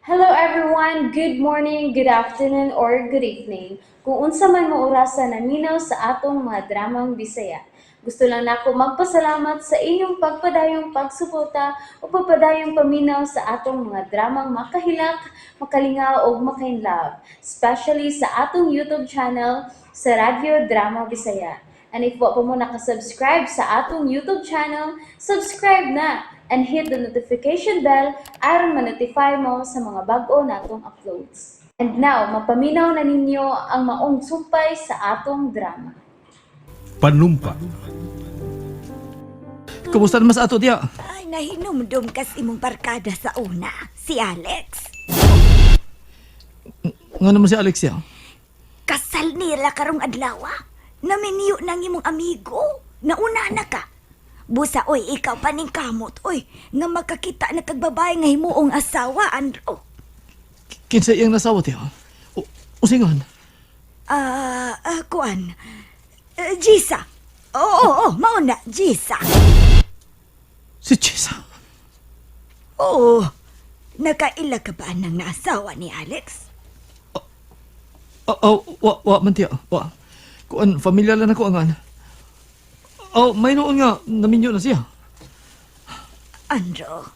Hello everyone! Good morning, good afternoon, or good evening. Kung unsa man mo orasa naminaw sa atong mga dramang Bisaya. Gusto lang nako magpasalamat sa inyong pagpadayong pagsuporta o pagpadayong paminaw sa atong mga dramang makahilak, makalingaw ug makainlove, especially sa atong YouTube channel sa Radyo Drama Bisaya. And if wa pa mo nakasubscribe sa atong YouTube channel, subscribe na and hit the notification bell aron ma-notify mo sa mga bag-o natong uploads. And now, mapaminaw na ninyo ang maong sumpay sa atong drama. Panumpa. Kumusta naman sa ato diya? Ay, nahinumdum kas imong barkada sa una, si Alex. Nga naman si Alex ya. Kasal nila karong adlaw. Naminiyo nang imong amigo. Nauna na ka. Busa, oy, ikaw pa ning kamot, oy, nga makakita na kag babae nga himuong asawa, Andro. Kinsa iyang nasawa tiya? O, usingan. Kuan. Gisa. Oo, oo, oo, mao na, Gisa. Si Chisa. Oo. Nakaila ka ba ng naasawa ni Alex? Oh, oh, wa, wa man tiya. Wa. Kuan, familiar lang ako angan. Oh, may noon nga, naminyo na siya. Andro,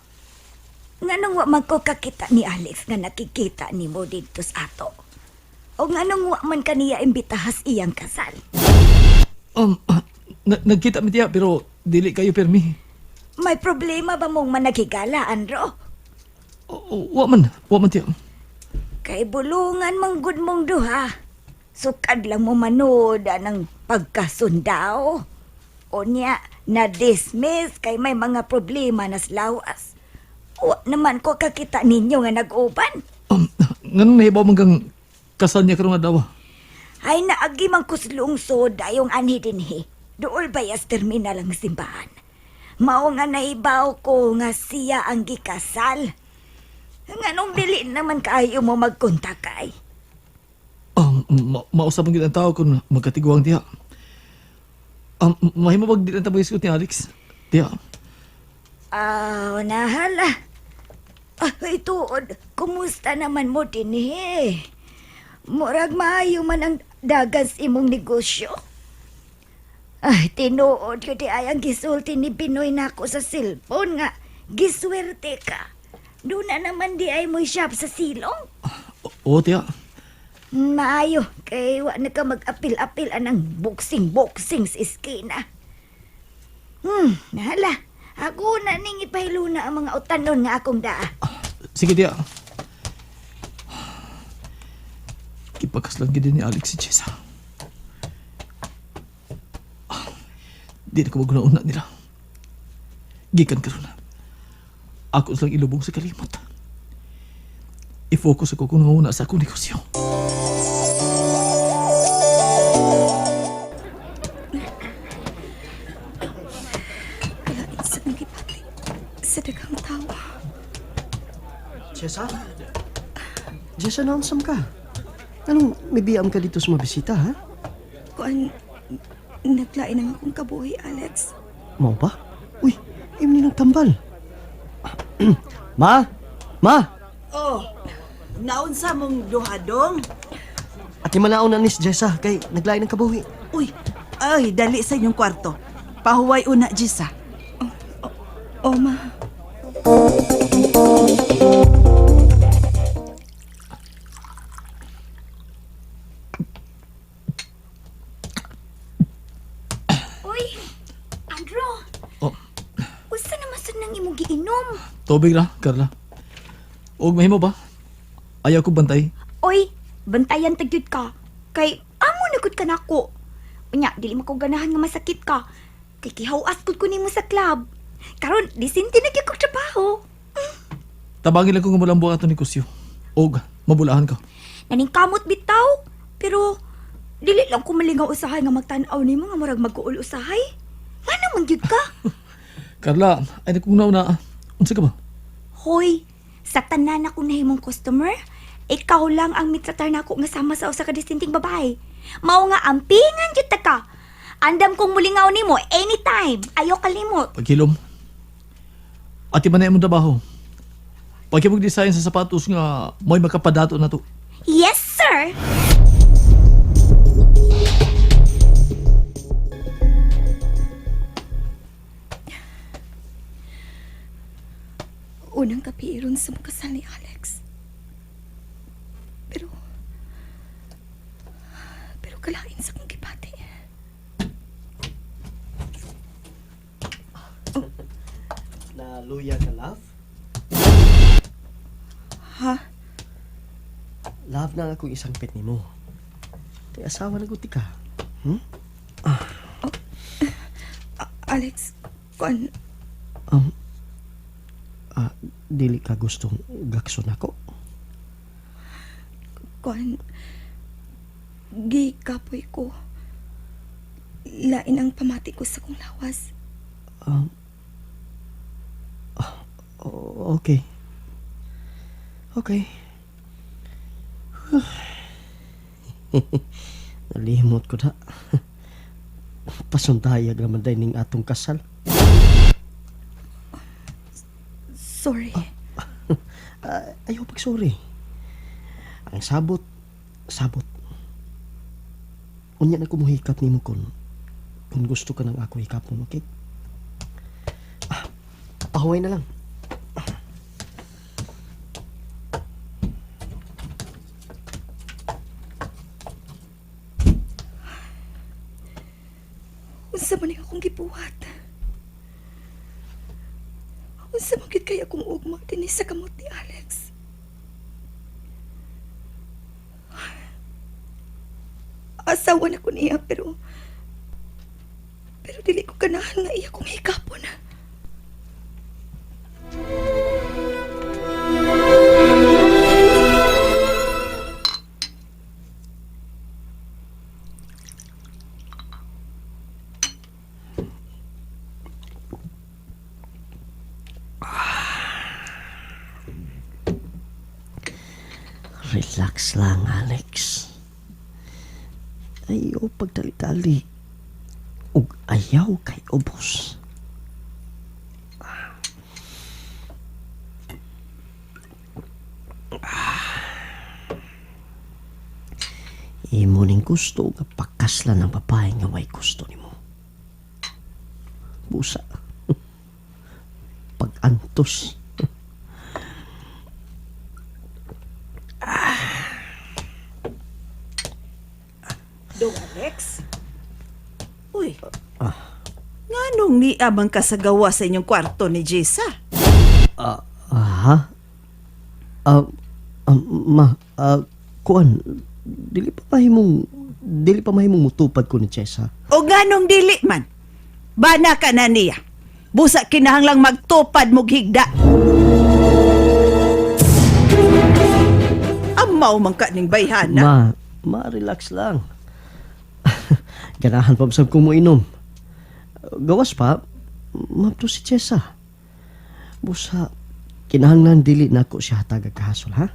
nganong wa man ko kakita ni Alex nga nakikita nimo didto sa ato? O nganong wa man kaniya imbitahas iyang kasal? Nagkita mi tiya, pero dili kayo permi. May problema ba mong managhigala, Andro? Oh, oh, wa man tiya. Kay bulungan mang gud mong duha. Sukad lang mo manood ng pagkasundaw. O niya, na-dismiss kay may mga problema na sa lawas. Wa naman ko kakita ninyo nga nag-uban. Nganong nahibaw man kang kasal niya karong adlaw? Ay naagi man kuslong soda yung anhi dinhi. Dool bayas terminal ang simbahan. Mao nga naibaw ko nga siya ang gikasal. Nganong dili naman kaayo mo magkontakay. Mausap ang ang tao kung magkatiguang tiya. Mahimo bag di lang tayo ni Alex? Tiya. Ah, nahala. Ah, ituod, kumusta naman mo dinhi? Murag maayo man ang dagas imong negosyo. Ay, tinuod yun di ay ang gisulti ni Binoy nako sa cellphone nga. Giswerte ka. Doon na naman di ay mo shop sa silong. Oo, tiya. Maayo, kay wa na ka mag-apil-apil anang boxing-boxing sa iskina. Nahala. Ako na ning ipahiluna ang mga utanon nga akong daa. Sige, tiya. Gipagkaslan gid ni Alex si Jessa. Ah, di na ko maguna-una nila. Gikan karon. Ako silang ilubong sa kalimot. I-focus ako kung una sa akong negosyo. Kalain sa nagipati sa daghang tawo. Jessa? Jessa, naonsam ka? Anong may biyam ka dito sa mga bisita, ha? Kuan, naglain ang akong kabuhi, Alex. Mau ba? Uy, imni ng tambal. Ma? Ma? Oh, naunsa mong duhadong? At manaon na ni si Jessa kay naglain ng kabuhi. Uy, ay, dali sa inyong kwarto. Pahuway una, Jisa. O, ma. Uy, Andro. Oh. Usa naman sad nang imong giinom? Tubig ra, Carla. Og mahimo ba? Ayaw ko bantay. Oy, bantayan ta gyud ka. Kay amo na gud ka nako. Unya, dili man ko ganahan nga masakit ka. Kay kihawas gud ko nimo sa club. Karon, disinti na gyud kog trabaho. Tabangin lang ko nga mulambo ato negosyo. Og mabulahan ka. Naningkamot bitaw. Pero dili lang ko malingaw usahay nga magtan-aw nimo nga murag mag-uol usahay. Ngano man gyud ka? Carla, ay na kung nauna. Unsa ka ba? Hoy, sa tanan akong nahimong customer, ikaw lang ang mitratar nako nga sama sa usa ka disinting babae. Mao nga ampingan jud ta ka. Andam kong mulingaw nimo anytime. Ayaw kalimot. Paghilom. Ati man na imong trabaho. Pagkipag design sa sapatos nga may makapadato na to. Yes, sir! Unang kapiiron sa mukasal ni Alex. Pero... Pero kalain sa kong gipati. Naluya ka, love? Ha? Love na akong isang pet nimo. Kay asawa na guti ka. Alex, kuan, Dili ka gustong gakson ako. kuan, gikapoy ko. Lain ang pamati ko sa kong lawas. Okay. Okay. Nalimot ko na. Pasundayag naman day ning atong kasal. Sorry. Ayaw pagsorry. Ang sabot, sabot. Unya na kumuhikap nimo kung gusto ka ng ako hikapon, okay? Pahuway na lang. Unsa man ni akong gibuhat? Unsa man gid kay akong ugma dinhi sa kamot ni Alex? Asawa na ko niya pero dili ko ganahan nga iya kong hikapon. Relax lang, Alex. Ayaw pagdali-dali. Ug ayaw kay ubos. Imo ning gusto nga pakaslan ang babae nga way gusto nimo. Busa. Pag-antos. Dong Alex? Uy. Nganong niabang ka sa gawa sa inyong kwarto ni Jessa? Aha. Ma, kuan, dili pa mahimong mutupad ko ni Chesa. O nganong dili man? Bana ka na niya. Busa kinahanglang magtupad mog higda. Amaw man ka ning bayhana. Ma, ma, relax lang. Ganahan pa sab kong moinom. Gawas pa, mabto si Chesa. Busa, kinahanglan dili nako siya hatag kahasol, ha?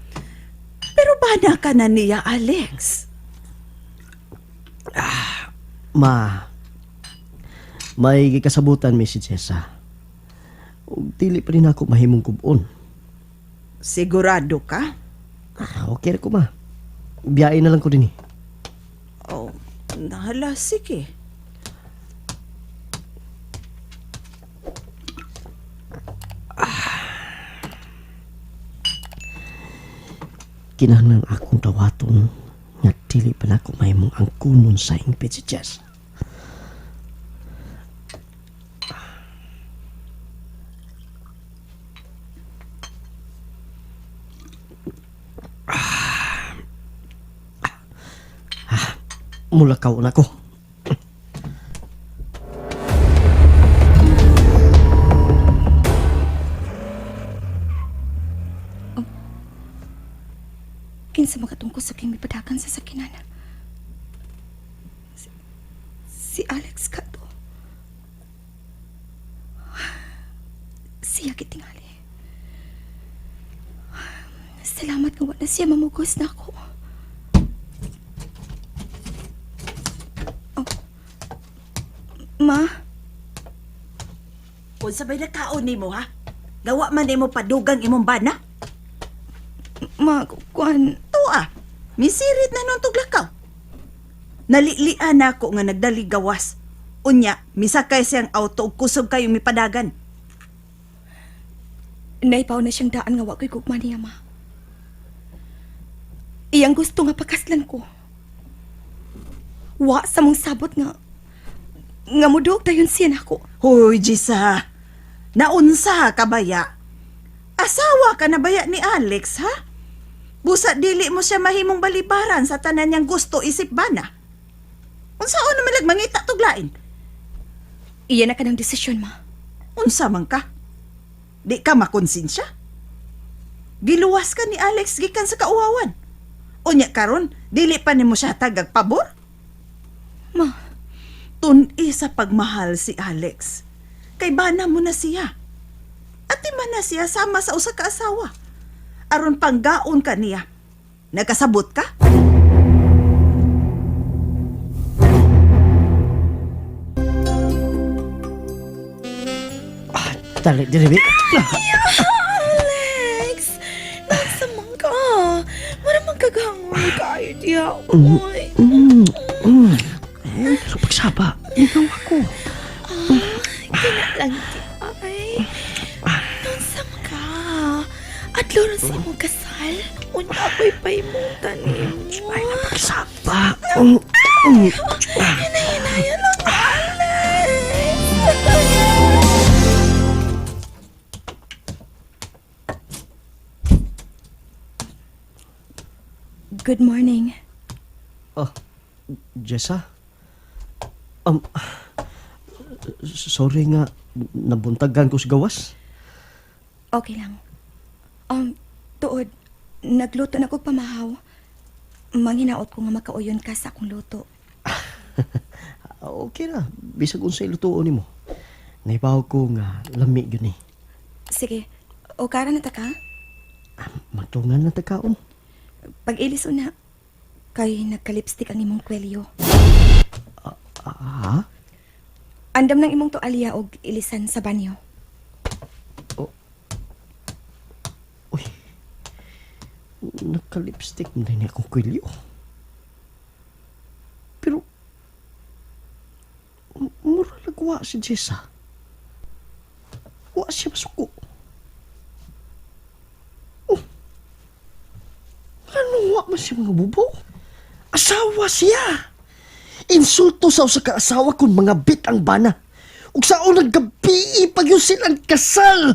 Pero bana ka na niya, Alex. Ma, may gikasabutan mi si Chesa. Ug dili pa rin ako mahimong kubon. Sigurado ka? Okay ra ko, ma. Biyahe na lang ko din eh. Oh, nahala, sige. Kinahanglan akong dawaton nga dili pa nako mahimong angkunon sa ingpit si Jess. Mulakaw na ko. Kinsa makatungkol sa king mipadakan sa sakinan. Si Alex kato. Siya kitingali. Salamat nga wa na siya mamugos na ako. Oh. Ma, Unsa bay nakaon nimo ha? Gawa man nimo padugang imong bana? Ma, kuan. Tuwa, misirit na nun tuglakaw. Nalilian ako nga nagdali gawas. Unya, misakay siyang auto ug kusog kayong mipadagan. Naipaw na siyang daan nga wa ko'y gugma niya, ma. Iyang gusto nga pakaslan ko. Wa sa mong sabot nga nga mudog dayon siya nako. Hoy, Jisa. Naunsa ka baya? Asawa ka na baya ni Alex, ha? Busa dili mo siya mahimong balibaran sa tanan niyang gusto isip bana. Unsaon naman mangita tuglain? Iya na kanang desisyon, ma. Unsa man ka? Di ka makonsensya? Giluwas ka ni Alex gikan sa kauwawan. Unya karon, dili pa nimo siya tagag pabor? Ma, Tun-i sa pagmahal si Alex. Kay bana mo na siya. Ati man na siya sama sa usa ka asawa. Aron panggaon ka niya. Nagkasabot ka? Ah, dali, dili, bi. Alex! Nagsamang ka. Maramang kagangoy kayo diya. Uy. So, pagsaba, ikaw ako. Kina lang di ay. Nagsamang ka. At ron sa imong kasal. Unta ako'y paimutan nimo. Ay, napagsaba. Hinay-hinayan lang, Alex. Good morning. Oh, Jessa? Sorry nga, nabuntagan ko sa gawas. Okay lang. Tuod, nagluto na kog pamahaw. Manghinaot ko nga makauyon ka sa akong luto. Ah, okay na, bisag unsay lutuon nimo. Naibaw ko nga lami gyud ni. Sige, o kara na ta ka? Ah, magtungan na takaon. Pag-ilis una, kay nagka-lipstick ang imong kwelyo. Ah, Andam ng imong tualya og ilisan sa banyo. Uy. Naka-lipstick na din akong kwilyo. Pero, mura nagwa si Jessa. Wa siya masuko. Oh. Ano wa man siya mga bubo? Asawa siya! Insulto sa usa ka asawa kung mga bit ang bana. Ug sa unang gabi, pag yun silang kasal.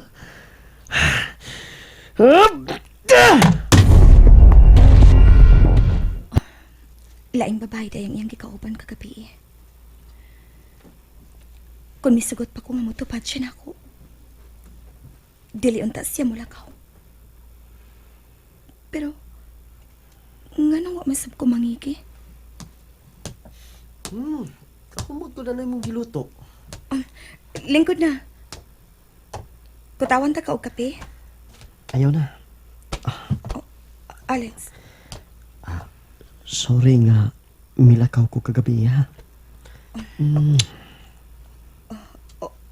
Ah! Laing babae dayang iyang gikauban kagabi. Kung misugot pa ko nga motupad siya nako. Dili unta siya mulakaw. Pero, nganong wa masab ko mangigi? Ako mo ko na na imong giluto. Lingkod na. Kutawan ta ka og kape? Ayaw na. Alex, Sorry nga, milakaw ko kagabi ha.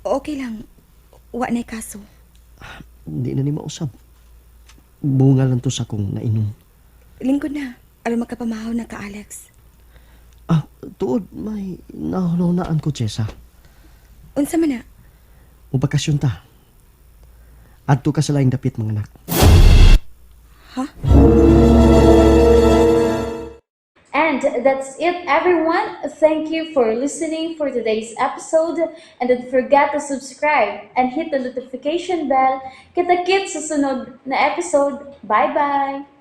okay lang. Wa na'y kaso. Hindi na ni mausab. Bunga lang to sa kong nainom. Lingkod na. Aron makapamahaw na ka, Alex. Ah, tuod, may nahunahunaan ko, Jessa. Unsa man na? Mubakasyon ta. Adto ka sa laing dapit, mga anak. Ha? And that's it, everyone. Thank you for listening for today's episode. And don't forget to subscribe and hit the notification bell. Kita-kits sa sunod na episode. Bye-bye!